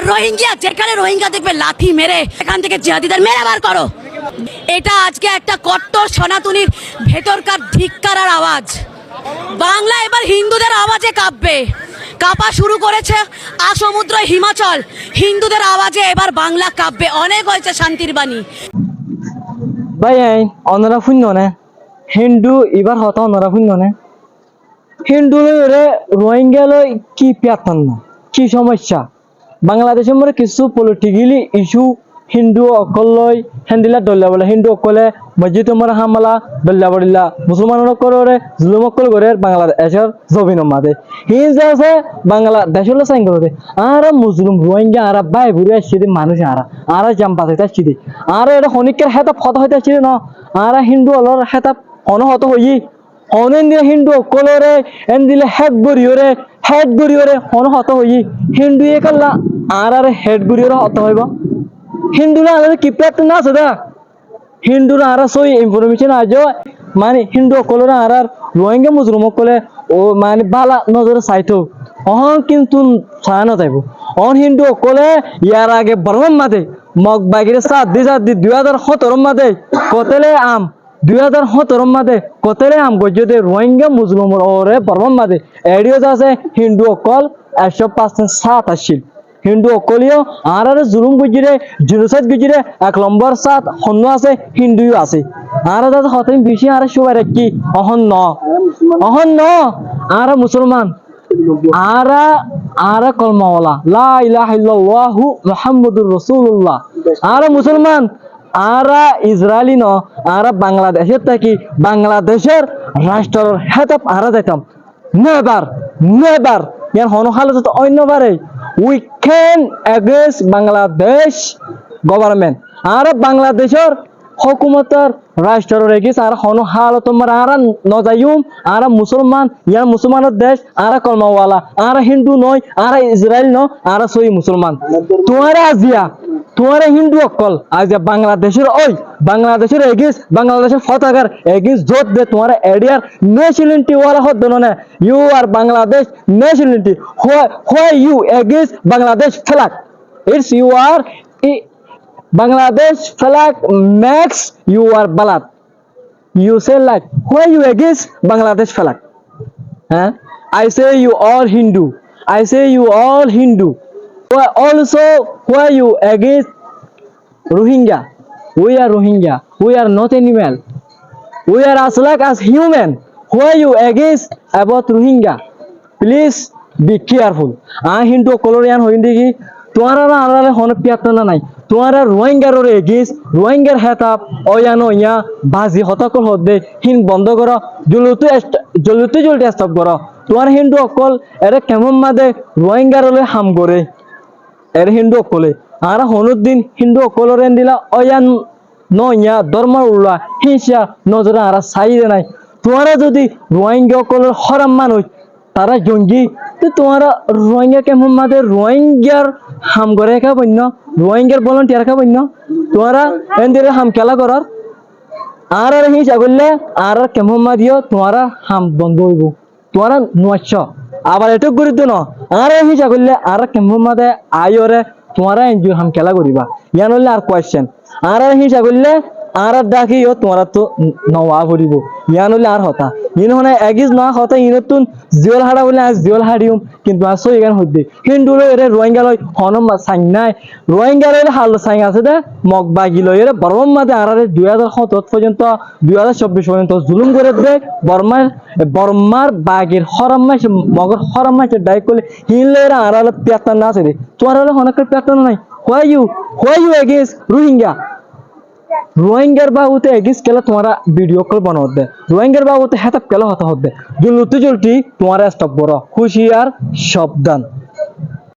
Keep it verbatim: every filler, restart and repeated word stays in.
রোহিঙ্গা, যেখানে রোহিঙ্গা দেখবে লাথি মেরে এখান থেকে জিহাদিদের মেরে বার করো। এটা আজকে একটা কট্টর সনাতনীর ভেতরকার ধিক্কার আর আওয়াজ। বাংলা এবার হিন্দুদের আওয়াজে কাঁপবে, কাঁপা শুরু করেছে আসমুদ্র হিমাচল। হিন্দুদের আওয়াজে এবার বাংলা কাঁপবে। অনেক হয়েছে শান্তির বাণী। Bái, ain, onora fúinno né? Hindu ibar hotá onora fúinno né? Hindu loi ore Rohingya loi ki piyattanna, ki somosya? Bangladecór mozé kissú politikali isu Hindu ókkol loi héndilla dhoilla bolla Hindu ókkole mosjidor mozé hámela dhoilla bolla Musolman ókkolore zulum ókkol gorer Bangladecór zobinor mazé. Hín ze asé Bangladecólla sain gorede. Añára Musolman Rohingya añára bái búi aiccé de manúic añára. Añára zan basaite aiccé de. Añára ere honíkkar hétaf hotá hoite aiccé de no. Añára Hindu ókkolor hétaf honó hotá hoiyí. Honó endilla Hindu ókkolore, endilla hét goríyore, hét goríyore, honó hotá hoiyí. Hindu ye kalla, añárare hét goríyore hotá hoibo. Hindu loi añárar ki piyattanna asé dé? Hindu loi añárar sóiyi information aijjó, mani Hindu ókkolore añárar Rohingya Musolman ókkole, ó, mani bála nozore saito. Ehón kintu saá no zaibo. Ehón Hindu ókkole yar age Bormar mazé Mog bagire sát di sát di dui házar hóñtoro mazé kotele am Dui házar hóñtoro mazé kotele ham goijjé de Rohingya Musolmanor uore Bormar mazé. Eçé yó asé Hindu ókkol ekcó percent sát accíl. Hindu ókkole yó añárare zulum goijjé de, genocide goijjé de, ek lombor sát honnúa asé, Hindu yó asé. Añára de hotá bicí añára cúbai raikki, ehón no. Ehón no, añára Musolman. Añára, añára kolmawala. La ilaha illallahu Muhammadur Rasulullah. Añára Musolman, añára Israeli no, añára Bangladecót táki, Bangladecór ractoror hétaf añára zaitam. Never, never. Yián honó halotot ói no fare. We can against Bangladesh government. Añára Bangladecór hókumotor ractoror against añára honó halotor mazé añára no zaiyum, añára Musolman, yián Musolmanor dec, añára kolmawala, añára Hindu no, añára Israel no, añára sóiyi Musolman. Tuáñra aziya, tuáñra Hindu ókkol, aziya Bangladecór ói, Bangladecór against, Bangladecór fotakar against zot de tuáñra eçé yar nationality wala hoó de no né, you are Bangladesh nationality, why, why you against Bangladesh flag? It's you are, i-, Bangladesh flag makes you are blood. You say like, why you against Bangladesh flag? Huh? I say you all Hindu. I say you all Hindu. Why also, why you against Rohingya? We are Rohingya. We are not animal. We are as like as human. Why you against about Rohingya? Please be careful. Añí Hindu ókkolore yián hoiyum de ki, tuáñrar añárar honó piyattanna nái. Tuáñra Rohingyar uore against, Rohingyar hétaf, óiya no óiya, bazi hotá ókkol hoó de, hín bondó goró, joldi est-, joldi joldi stop goró. Tuáñra Hindu ókkol, ere kemfor mazé Rohingyar loi ham goré. Ere Hindu ókkole. Añára honó din Hindu ókkolore endilla óiya no óiya dórmor ulla híngsa nozore añára saiyí de nái. Tuáñra zodi Rohingya ókkolor hóram manúic, tará jongi, te tuáñra Rohingya kemfor mazé Rohingyar ham goré ká boinno, Rohingyar volunteer ká boinno, tuáñra endilla ham kiyólla gorór? Añárare híngsa goille, añárar kemfor mazé yó tuáñrar ham bondó óibo. Tuáñra no aiccó. Abar eçé gorí de no. Añára híngsa goille, añárar kemfor mazé aiyóre tuáñra enjur ham kiyólla goríba? Yián óile ar question. Añára híngsa goille, añárar dháki yó tuáñrattú no wá foribó. Yián óile ar hotá. Iín hone against no hotá, iínottún ziyól haça bóli añí ziyól haçiyum, kintu añí sóiyi gán hoidde. Hindu loi ere Rohingya loi honó ma-, sain nái. Rohingyar loi hal sain asé de, Mog bagi loi ere Bormar mazé añárare dui házar hóñtoro foijjonto, dui házar cobbic foijjonto zulum gorer de, Bormar, Bormar bagir hóram maincé, Mogor hóram maincé dhaik goille, hín loi ere añárar piyattanna asé de. Tuáñrar honó piyattanna nái. Why you, why you against Rohingya? Rohingyar babute against kiyólla tuáñra video ókkol banodde? Rohingyar babute hétaf kiyólla hotá hoódde? Joldi joldi tuáñra stop goró. Huciyar, sobdhan.